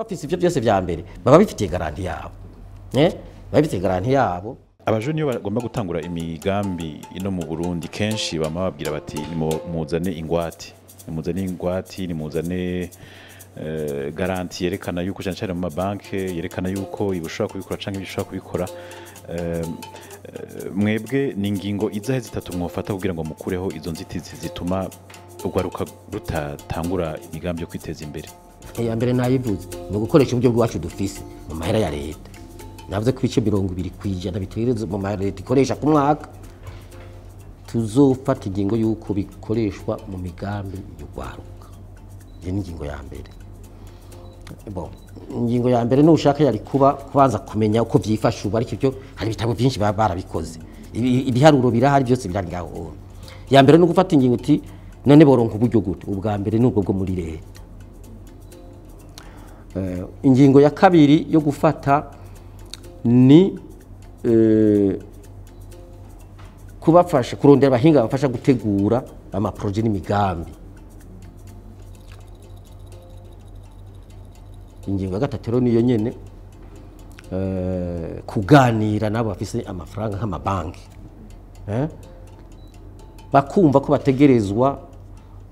Bafise ivyo byose vya mbere baba bifitiye garantie yabo, baba bifitiye garantie yabo. Abajene iyo bagomba gutangura imigambi ino mu Burundi kenshi bama babwira bati nimuzane ingwate, nimuzane ingwate, nimuzane garantie yerekana yuko cyane cyane mu mabanke yerekana yuko ibushobora kubikora canke ibishobora kubikora. Mwebwe ni ingingo izahe zitatu mwofata kugira ngo mukureho izo nzitizi zituma urwaruka rutatangura imigambi yo kwiteza imbere? Iya mbere nayivuze ni ugukoresha uburyo bwacu dufise mu mahera ya leta. Navuze ko ibice 20% bitereza mu mahera leta ikoresha ku mwaka, tuzofata ingingo yuko bikoreshwa mu migambi y'urwaruka. Iyo ni ingingo ya mbere. Bon, ingingo ya mbere n'ushaka yari kuba kubanza kumenya uko vyifashe ubu, ariko ibyo hari ibitabo byinshi baba barabikoze, ibiharuro birahari byose birari ngaho. Ya mbere ni ugufata ingingo uti none boronka uburyo gute? Ubwa mbere ni ubwo bwo muri leta. Ingingo ya kabiri yo gufata ni kubafasha kurondera abahinga bafasha gutegura amaproje n'imigambi. Ingingo ya gatatu rero niyo nyene, kuganira nabo bafise amafaranga nk'amabanki, bakumva ko bategerezwa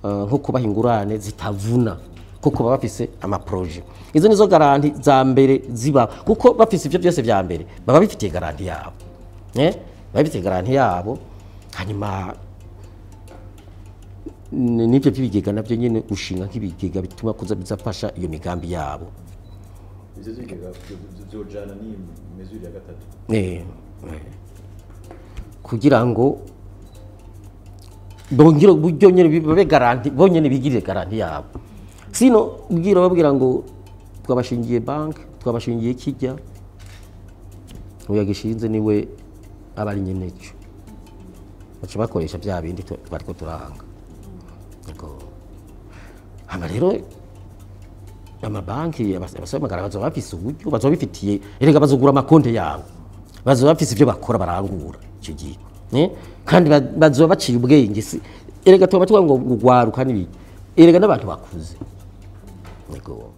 nko kubaha ingurane zitavuna kuko baba bafise amaproje. Izo nizo garanti za mbere ziba, kuko bafise ivyo byose vya mbere baba bifitiye garanti yabo, baba bifitiye garanti yabo. Hanyuma n'ivyo by'ibigega navyo nyene gushinga nk'ibigega bituma kuza bizafasha iyo migambi yabo. Ivyo by'ibigega byojana ni mesure ya gatatu. Kugira ngo bongere uburyo nyene babe garanti, bonyene bigirire garanti yabo. Sino ubwira babwira ngo twabashingiye bank, twabashingiye kijya, uyagishinze niwe abari nyeneco, baca bakoresha bya bindi bariko turanga. Hama rero amabanki abasaba bazoba bafise uburyo, bazoba bifitiye, erega bazogura amakonte yabo, bazoba bafise ivyo bakora barangura ico gihe, kandi bazoba baciye ubwenge. Erega tuba tuvuga ngo ugwaruka n'ibiki, erega n'abantu bakuze. Yego.